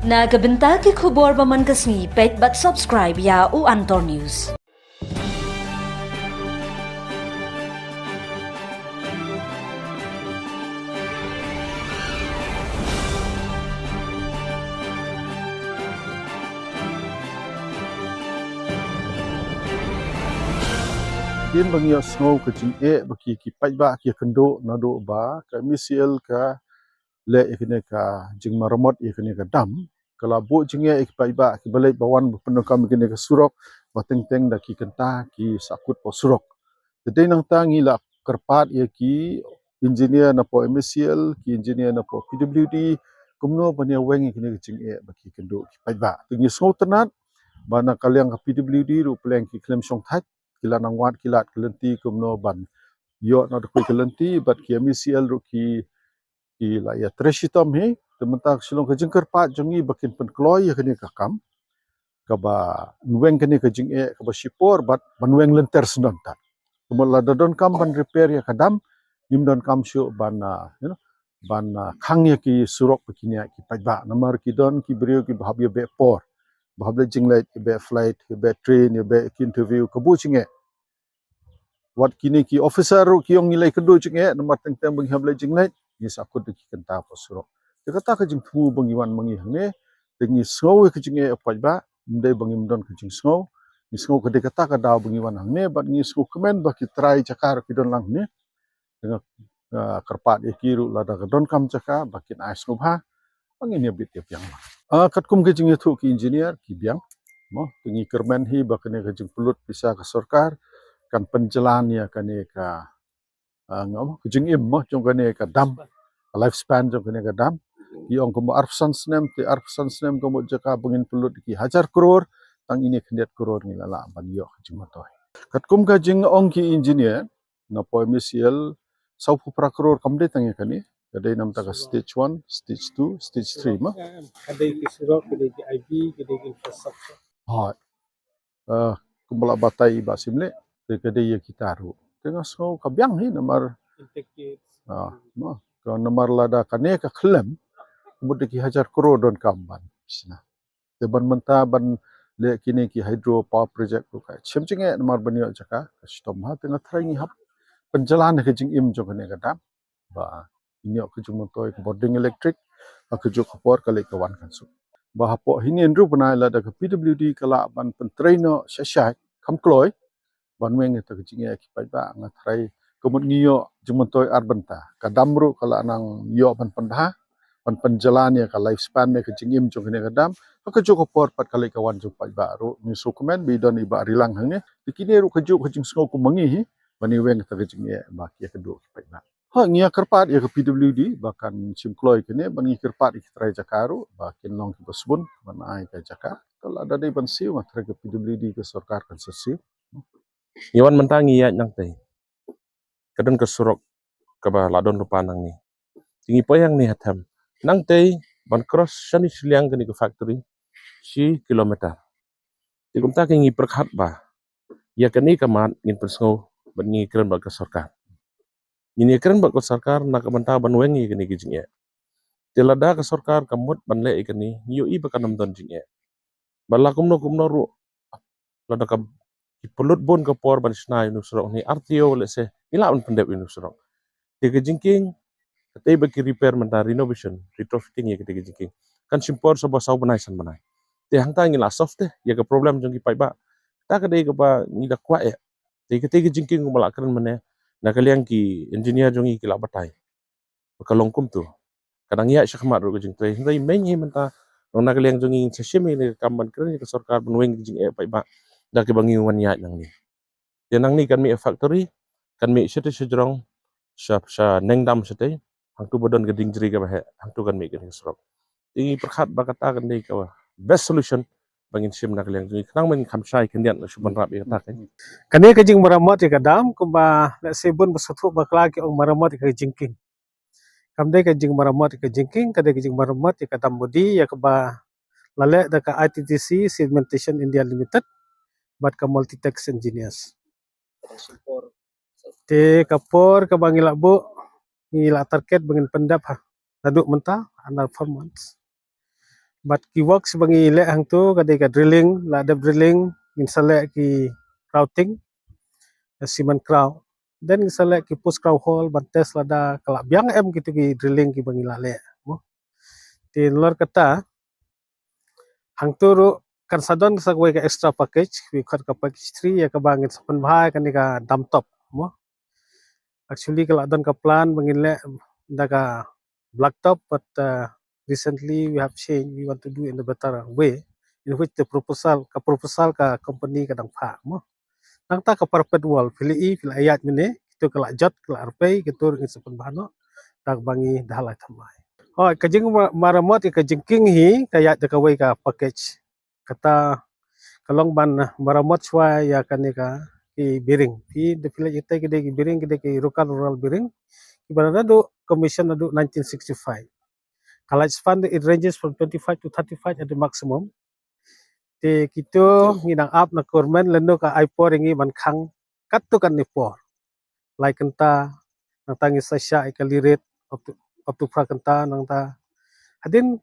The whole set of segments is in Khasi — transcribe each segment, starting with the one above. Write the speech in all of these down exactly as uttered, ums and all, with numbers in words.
Na ka bynta ki khubor ba man ka sngi, peit bad subscribe ïa u Antor News. Kin ba ngi ïa sngew ka jingeh ba ki, ki paidbah ki ïa kynduh naduh ba ka M E C L ka leh ïa kane ka jingmaramot ïa kane ka dam, ka la buh jingeh ïa ki paidbah kiba leit ba wan ba pyndonkam ïa kane ka surok, ba teng teng da ki kynta ki sahkut hapoh surok. Te dei nangta ngi la kyrpad ïa ki engineer napoh M E C L, ki engineer napoh P W D, kumno ban ïa weng ïa kane ka jingeh ba ki kynduh ki paidbah. Te ngi sngewtynnat ba na ka liang ka P W D ruh pyrshang ki khlem shongthait, ki la nang wad ki lad ki lynti kumno ban ïoh na da kawei ka lynti, bad ki M E C L ruh ki, ki la ïa trei shitom hi. Te mynta ka shu long ka jingkyrpad jong ngi ba kin pynkloi ïa kane ka kam, kaba yn weng kane ka jingeh kaba shipor bad ban weng lynter syndon tad. Kumba lada donkam ban repair ïa ka dam, ngim donkam shuh ban, ah, you know, ban, ah, khang ïa ki surok ba kin ïaid ki paidbah. Namar ki don ki briew kiba hap ïa beh por, ba hap leit jingleit, ïa beh flight, ïa beh train, ïa beh ki interview, ka buh jingeh. Wat kine ki officer ruh ki ong ngi la ïa kynduh jingeh, namar teng teng ba ngi hap leit jingleit, ngi sahkut da ki kynta hapoh surok. Te kata ka jingthmu ba ngi wan ma ngi hangne, te ngi sngew ïa ka jingeh paidbah, ym dei ba ngim don ka jingsngew. Ngi sngew ka dei kata ka daw ba ngi wan hangne, bad ngi sngewkmen ba ki trai jaka ruh ki don lang hangne. Te nga, ah, kyrpad ïa ki ruh lada ka donkam jaka ba kin ai sngewbha, ba ngin ïa bit ïa biang. Ah, katkum ka jingïathuh ki engineer ki biang, mo, te ngi kyrmen hi ba kane ka jingpynlut pisa ka sorkar kan pynjlan ïa kane ka, ah, nga mo, ka jingim, mo, jong kane ka dam, ka lifespan jong kane ka dam. Ki ong kumba arphew san snem, te arphew san snem ka mut jaka ba ngin pynlut ki hajar klur, tang ine khyndiat klur ngi la lah ban ïoh ka jingmyntoi. Katkum ka jingong ki engineer napoh M E C L, sawphew phra klur kam dei tang ïa kane. Ka dei namar ka stage one, stage two, stage three, mo. Ka dei ki surok, ka dei ki I B, ka dei ki infrastructure. Hooid. Eh, kumba la batai i Bah Syiemlieh, te ka dei ïa kita ruh. Te nga sngew ka biang hi namar, ah, mo, ka namar lada kane ka khlem, mut da ki hajar klur donkam ban shna. Te ban mynta ban leh kine ki hydro power project ruh ka shem jingeh namar ban ïoh jaka ka shitom bha. Te nga tharai ngi hap pynjlan ka jingim jong kane ka dam, ba ngin ïoh ka jingmyntoi ka bording elektrik, ha kajuh ka por ka leit ka wan kan suk. Ba hapoh hynñiew hynriew bnai lada ka P W D ka lah ban pyntrei noh shai shai kham kloi ban weng ïa ka jingeh ki paidbah, nga tharai ka mut ngi ïoh jingmyntoi ar bynta. Ka dam ruh ka lah nang ïoh ban pynbha, ban pynjlan ïa ka lifespan ne ka jingim jong kane ka dam. Ha kajuh ka por pat ka leit ka wan jong paidbah ruh. Ngi sngewkmen ba i don i Bah Rilang hangne. Te kine ruh kajuh ka jingsngew kum ma ngi hi, ban ïa weng ïa ka jingeh ba ki ïa kynduh ki paidbah. Ha, ngi ïa kyrpad ïa ka P W D ba kan shim kloi kane, ban ngi kyrpad ïa ki trai jaka ruh ba kin long kiba sbun ban ai ka jaka. Te lada dei ban siew, nga tharai ka P W D ka sorkar kan sa siew. Ngi wan mynta ngi ïaid nangtei. Ka don ka surok kaba la don lypa nangne. Te ngi poi hangne ha them. Nangtei ban cross shane shiliang kane ka factory shi kilometer. Te kumta ka ngi pyrkhat ba ïa kane ka mat ngin pynsngew bad ngi kren bad ka sorkar. Ngin ïa kren bad ka sorkar na ka bynta ban weng ïa kane ka jingeh. Te lada ka sorkar ka mut ban leh ïa kane, ngi ïohi ba kan ym don jingeh. Ba la kumno kumno ruh, lada ka, ki pynlut bun ka por ban shna ïa une u surok, ne R T O lehse, ngi lah ban pyndep ïa une u surok. Te ka jingkieng, katei ba ki repair mynta, renovation, retrofitting ïa katei ka jingkieng, kan shim por sha ba saw bnai san bnai. Te hangta ngi la solve te ïa ka problem jong ki paidbah. Kata ka dei kaba ngi da kwah ïa. Te katei ka jingkieng kumba la kren mynne, na ka liang ki engineer jong ngi ki la batai ba ka long kumtu. Ka dang ïaid shakhmat ruh ka jingtrei. Hynrei mynne mynta, na ka liang jong ngi ngin sa shim ïa ka kam ban kren ïa ka sorkar ban weng ka jingeh paidbah da kaba ngi wan ïaid nangne. Te nangne kan mih factory, kan mih shatei shajrong, sha, sha neng dam shatei, hangtu ba don ka dieng jri kaba heh, hangtu kan mih kane ka surok. Te ngi pyrkhat ba kata kan dei ka best solution ba ngin shim na ka liang jong ngi, khnang ba ngin kham shai khyndiat, la shu ban rap ïa kata ka. Kane ka jingmaramot ïa ka dam, kumba lehse bun ba sngewthuh bakla ki ong maramot ïa ka jingkieng. Kam dei ka jingmaramot ïa ka jingkieng, ka dei ka jingmaramot ïa ka dam body, ïa kaba la leh da ka I T T C Cementation India Limited bad ka Multitex Engineers. Te ka por kaba ngi la buh, ngi la target ba ngin pyndep ha. Naduh mynta, another four months. Bad ki works ba ngi leh hangtu ka dei ka drilling, la dep drilling, ngin sa leh ki grouting, cement grout. Then ngin sa leh ki post grout hole ban test lada ka la biang em kitu ki drilling ki ba ngi la leh, mo. Te nalor kata, hangtu ruh kan sa don sa kawei ka extra package, ki khot ka package three, ïa kaba ngin sa pynbha ïa kane ka dam top, mo. Actually ka la don ka plan ba ngin leh da ka blacktop, but uh, recently we have changed. We want to do in a better way, in which the proposal, ka proposal ka company ka dang phah, mo. Nangta ka parapet wall, phi la i, phi la ïaid mynne, kitu ka la jot, ka la rpei, kitu ruh ngin sa pynbha noh da kaba ngi da la thymmai. Oh, ka jingmaramot, ka jingkieng hi ka ïaid da kawei ka package. Kata ka long ban maramot shuwa ïa kane ka ki bearing. Phi da phi leit ïa ki dei ki bearing, ki dei ki Rokan roller bearing, kiba naduh commission naduh nineteen sixty-five. Ka lifespan, it ranges from twenty-five to thirty-five at the maximum. Te kitu ngi nang ap na government lano ka ai por ïa ngi ban khang katto katne por. Lai kynta, nangta ngi sa shah ïa ka kali rit, up to, up to phra kynta, nangta hadien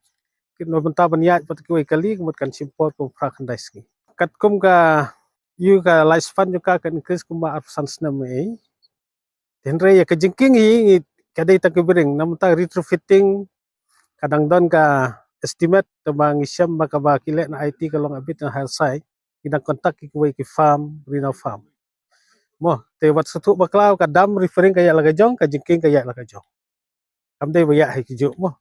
kin wan bynta ban ïaid pat kiwei kali, ka mut kan shim por kum phra khyndai sngi. Katkum ka ïa ka lifespan jong ka kan increase kumba arphew san snem ei. Hynrei ïa ka jingkieng hi ngi, ka dei tang ka bearing, namar ka retrofitting ka dang don ka estimate, te ba ngi shem ba kaba ki leh na I T ka long a bit on higher side. Ngi dang contact ki kawei ki firm, Renault firm. Mo, te wat sngewthuh bakla, ka dam referring ka ïaid la ka jong, ka jingkieng ka ïaid la ka jong. Kam dei ba ïaid ha ki juh, mo.